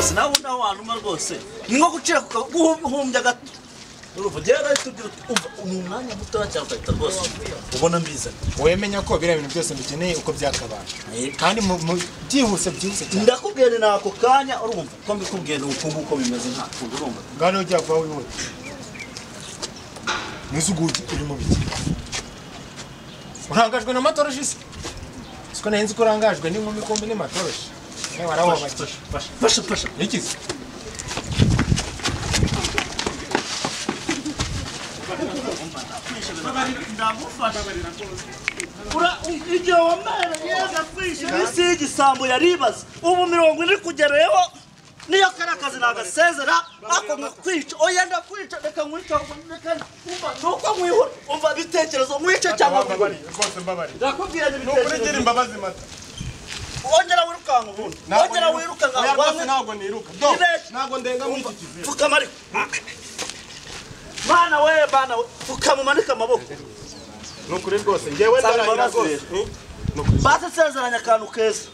Bose nawe undi aho wantuma rwose ni nko gucira guhumbya gato. Urumva gera tugira umva ni umwanya muto cyane utahita rwose ubona mbizana. Wemenya ko biriya bintu byose mbikeneye uko byakabaye kandi byihuse byihuse cyane. Ndakubwiye ni ako kanya urumva ko mbikubwiye ni uku nguko bimeze nta kundi urumva. Ngano ujya kuba wihuta. Nuzuguki uri mu biki? Urangajwe na matoroshi se? Siko nahenze ko urangajwe n'inkumi kombi n'amatoroshi. Nawe warawabakiye. Fasha fasha. Ikize. Ndagufasha. Ura igihe wamara yega kwisha isi y'igisambo yaribaza. Ubu 40 kugereyeho niyo karakazi nagasezera ako nkwica. Oya ndakwica reka nkwica reka umva nuko nkwihura umva bitekerezo nkwice cyangwa rwose mbabarira. Ndakubwira ni bitekerezo. Nukuri imbabazi mata. Ongera wirukanka ubundi. Ongera wirukanka rwose ntabwo niruka. Ntabwo ndenga muri iki kiziba. Pfukama ariko. Bana we bana we pfukama umanike amaboko. Nukuri rwose ngewe ndarahira rwose. Basi sezeranya akantu keza.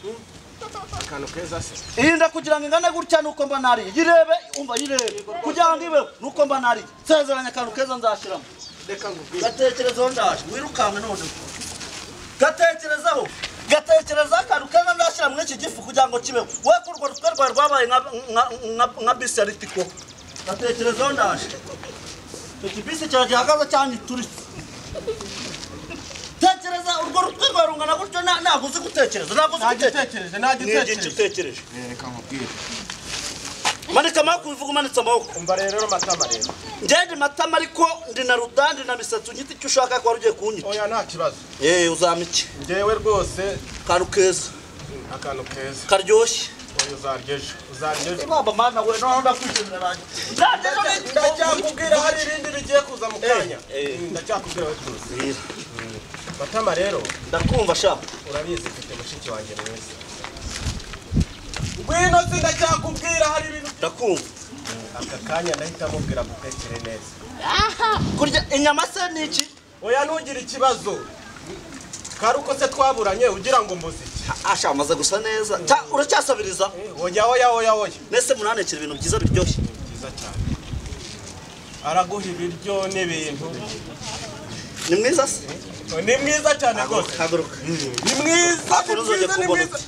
Akantu keza se. Irinda kugira ngo ingane gutya nuko mba nariye. Yirebe umva yirebe. Kugira ngo ibeho nuko mba nariye. Sezeranya akantu keza nzashiramo. Reka ngubwire. Gatekerezaho ndaje. Wirukanka none. Gatekerezaho. Gatekereza akantu keza nzashyira muri iki gifu kugira ngo kibeho. We kurwo rutwe rwawe rwabaye nka bisi ya Ritiko. Gatekerezaho ndaje. Iki bisi cyagihagaze cyane ituritse. Tekereza urwo rutwe rwawe rungana gutyo ntabwo uzi gutekereza. Ntabwo uzi gutekereza. Nagitekereje. Nagitekereje. Reka nkubwire. Manika amaboko ubivuga umanitse amaboko. Umva rero matama rero. Ngende matama ariko ndi na rudandi na misatsi unyita icyo ushaka ko wari ugiye kunyica. Oya nta kibazo. Uzampa iki? Ngewe rwose akantu keza. Akantu keza. Karyoshye. Oya uzarya ejo. Uzarya ejo. Baba mana we noneho ndakwishimira nanjye. Ndacyakubwira hari irindi rigiye kuza mu kanya. Ndacyakubwira we tuzi. Matama rero ndakumva sha. Urabizi mfite mushiki wanjye mwiza. Ngwino sindacyakubwira hari ibintu ndakumva. Aka kanya ndahita mubwira gutekere neza. Kurya inyama se ni iki? Oya ntugire ikibazo. Karuko se twaburanye ugira ngo mbuze iki? Asha amaze gusa neza. Uracyasabiriza? Oya oya oya oya. Nese munanekera ibintu byiza biryoshye. Byiza cyane. Araguha ibiryo n'ibintu. Ni mwiza se? Ni mwiza cyane rwose. Haguruka. Ni mwiza. Ni mwiza.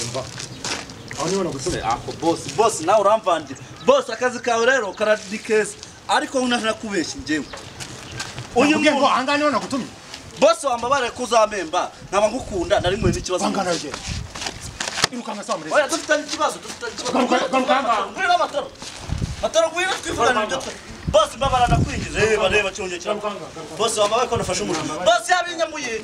Umva. Aho niho nagusore ako boss boss nawe uramvangira. Boss akazi kawe rero karadi keza ariko unanakubeshya ngewe. Uyu ngo ahanga niho nagutumye. Boss wambabare kuzamemba nkaba ngukunda nari mwe n'ikibazo. Angana rye. Irukanga samure. Oya dufitanye ikibazo dufitanye ikibazo. Ngwino matoro. Matoro ngwino twivugana ibyo. Boss mbabara nakwinjiza. Reba reba cyongeye cyane. Boss wambabare ko nafashe umuntu. Boss yabinyamuye.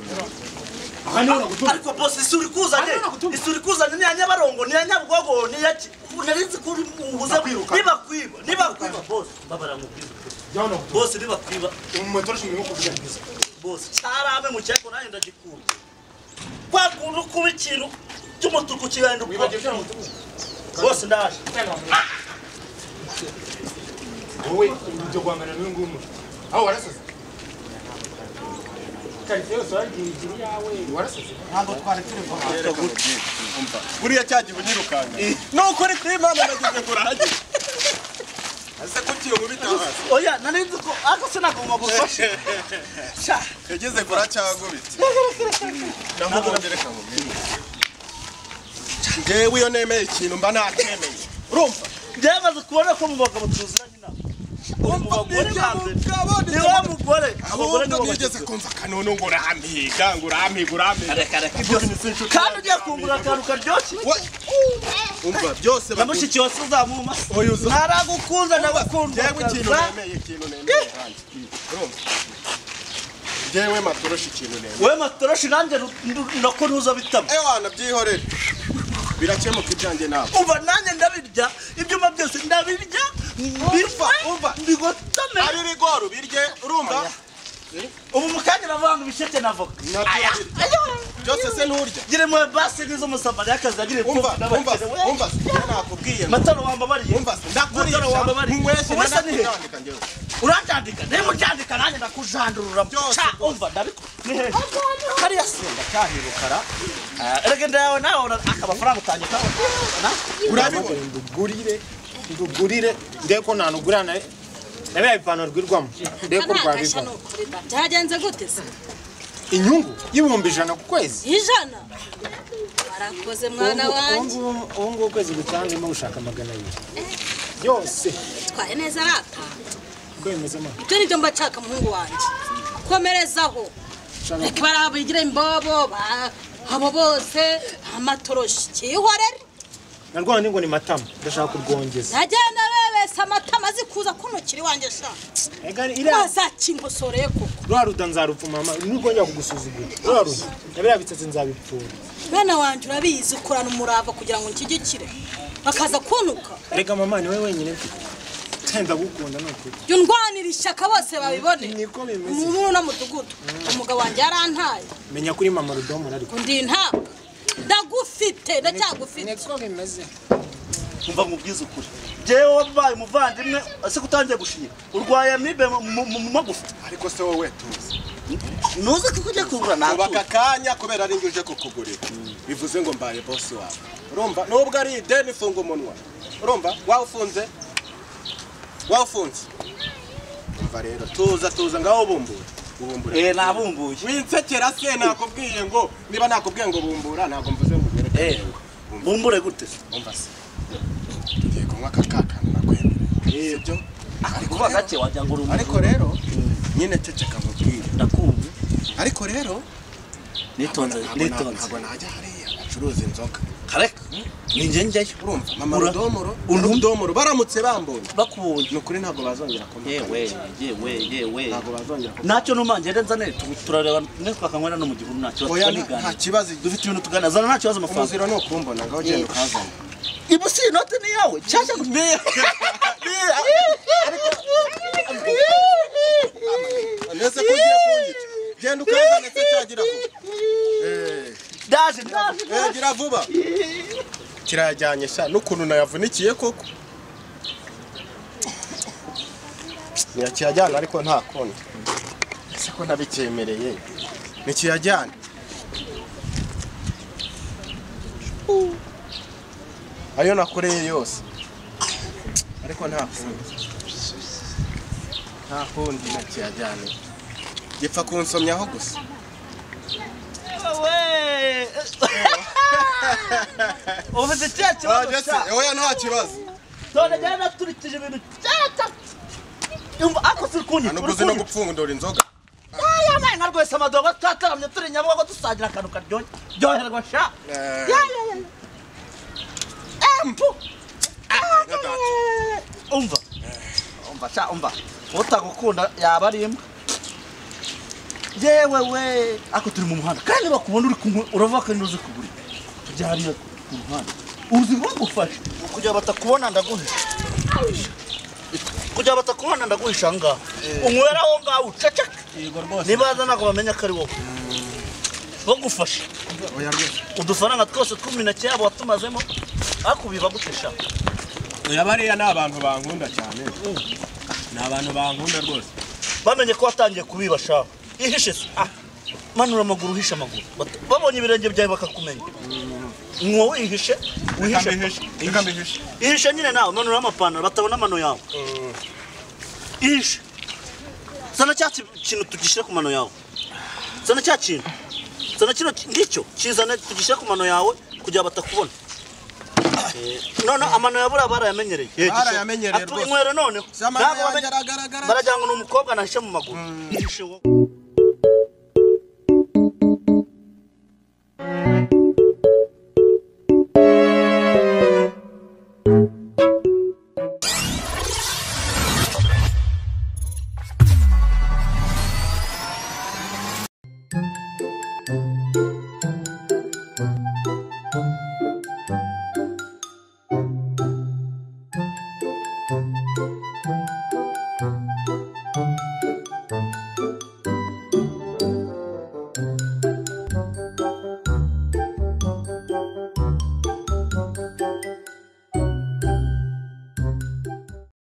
Ariko boss isuri kuzanye. Isuri kuzanye ni Nyabarongo ni Nyabugogo ni yaki. Narizi kuri ubuze niba kwiba niba kwiba boss mbabara mubwiza. Boss niba kwiba umutoroshi mu kuvuga ngiza. Boss cyarame mu cyako nanjye ndagikunda. Kwa kuntu kuba ikintu cy'umutuku kigenda uko. Boss ndaje. Wowe ibyo guhangana n'uyu nguyu aho warasaze. Karitsiye yose waragiye yawe warasaze. Ntabwo twari turi guhangana. Buriya cyagiye unyirukanga. Nuko uri kuri Imana nagize kurahagije. Ese kuki iyo nkubita hasi? Oya nari nzi ko ako sinagomba gufasha. Sha yageze kuracyagubita. Naho ubundi reka nkubwire. Ngewe iyo nemeye ikintu mba nacyemeye. Urumva? Byamaze kubona ko mu bagabo tuziranye nawe. Ni wa mugore. Abagore nibo nigeze kumva kanono ngo urampiga ngo urampiga urampiga. Reka reka ibyo kandi ugiye kungura akantu karyoshye. Umva byose na mushiki wawe uzamuma. Naragukunze ndagukunda. Ngewe ikintu nemeye ikintu nemeye kandi. Urumva? Ngewe matoroshi ikintu nemeye. Wewe matoroshi nanjye nako ntuza bitama. Ewana byihorere. Birakemuka ibyanjye nawe. Umva nanjye ndabirya ibyuma byose ndabirya. Umva umva bigotame. Ari bigoro birye urumva? Ubu mukanya navanga ibisheke navoka. Byose se nturya. Gire mu basi nizo musamariya akazi agire umva umva umva nakubwiye. Mataro wambabariye. Umva ndakurisha. Nkweshe ndakujandika ngewe. Uranjandika niba unjandika nanjye ndakujandurura. Umva ndabiko. Ni he? Hariya se ndacyahirukara. Erega ndawe nawe akamafaranga utangiye kabona. Urabibona ndugurire ndeko nanugurana nabe ipantaro rwirwamo ndeko rwabiva. Byagenze gute se? Inyungu y'ibihumbi 100 ku kwezi. 100? Warakoze mwana wanjye. Ubu ngubu kwezi gutanga ndimo gushaka 200. Yose. Twaye neza rata. Kwemeza mama. Ibyo nibyo mbacaka muhungu wanjye. Komerezaho. Reka barabigira imbobo abo bose amatoroshi kihorere. Narwana ngo ni matama ndashaka kurwongeza. Nagenda bebesa amatama azikuza kuntukiri wanjye sha. Ega ira wazakinkosoreye koko. Rwa ruda nzarupfu mama nurwongera kugusuzugura. Rwa ruda yabira bitsatse nzabipfura. Bana wanje urabizi ukorana umurava kugira ngo nkigikire. Bakaza kuntuka. Reka mama ni wewe wenyine mfite. Ndagukunda nukuri. Yo ndwanira ishyaka bose babibone. Niko bimeze. Umuntu no mudugudu. Umugabo wanjye yarantaye. Menya kuri mama Rudomora ariko. Ndi ntabwo. Ndagufite ndacyagufite. Niko bimeze. Umva mubwize ukuri. Jewe wabaye umuvandimwe ase kutangiye gushinyika. Urwaye amibe mu magufa. Ariko se wowe tuzi. Nuze kujya kugura natwe. Ubaka kanya kubera ari nguje kukugurira. Bivuze ngo mbaye boss wawe. Urumva nubwo ari ideni funga umunwa. Urumva wawufunze? Wawufunze. Umva rero tuza ngaho bumbura. Bumbura. Nabumbuye. Winsekera se nakubwiye ngo niba nakubwiye ngo bumbura ntabwo mvuze ngo ugere. Bumbure gute? Umva se. Tugiye kunywa kakakana nakwemereye. Sibyo? Ariko kuba gake wajya ngo urumva. Ariko rero nyine ceceka mubwire. Ndakumva. Ariko rero nitonze. Ntabwo najya hariya bacuruza inzoga. Kareka. Ninjye njyayo. Urumva mama Rudomoro baramutse bambonye. Bakubonye. Nukuri ntabwo bazongera kumpa. Yewe. Ntabwo bazongera. Nacyo numanje nzane turareba ne twakanywera no mu gihuru nacyo tukanigana. Nta kibazo dufite ibintu tugana zana nta kibazo amafaranga. Umuziro no kumbona ngaho genda ukazana. Ibusi inote ni yawe. Cyashya guteye. Ndese kugiye kunyica. Genda ukazana se cyagira vuba. Daje. Gira vuba. Kirajyanye sha n'ukuntu nayavunikiye koko. Nikiyajyana ariko nta kundi. Ese ko nabikemereye. Nikiyajyana. Ayo nakoreye yose. Ariko nta kundi. Nta kundi nakiyajyane. Gipfa kunsomyaho gusa. We. Ufite cya kibazo sha. Oya nta kibazo. None jya naturikije ibintu cyata. Umva ako sirkunyi. Nuguze no gupfundura inzoga. Ya mayi nka rwese amadogo twataramye turi Nyabugogo dusangira akantu karyoshye. Ryoherwa sha. Ya. Empu. Umva. Umva sha umva. Utagukunda yaba ari imbwa. Yewe we ako turi mu muhanda kandi bakubona uri kumwe urava kandi uzi kugura. Tujya hariya ku muhanda. Uzi bagufashe kugira batakubona ndaguhisha. Kugira batakubona ndaguhisha ngaho. Unywera aho ngaho uceceke. Yego rwose. Nibaza ntabwo bamenya ko ari wowe. Bagufashe. Oya rwose. Udufaranga twose tw'umineke yabo watumazemo akubiba gutesha. Oya bariya ni abantu bankunda cyane. Ni abantu bankunda rwose. Bamenye ko watangiye kubiba sha. Ihishe se. Manura amaguru uhishe amaguru. Babonye ibirenge byawe bakakumenya. Mwo wihishe, wihishe. Ihishe nyine nawe manura amapantaro batabona amano yawe. Ihishe. Zana cya kintu tugishyira ku mano yawe. Zana cya kintu. Zana kino ngicyo kizana tugishyira ku mano yawe kugira batakubona. None amano yabura barayamenyereye. Barayamenyereye rwose. Inywero noneho. Ntabwo baragira ngo ni umukobwa nahishe mu maguru. Ihishe wowe.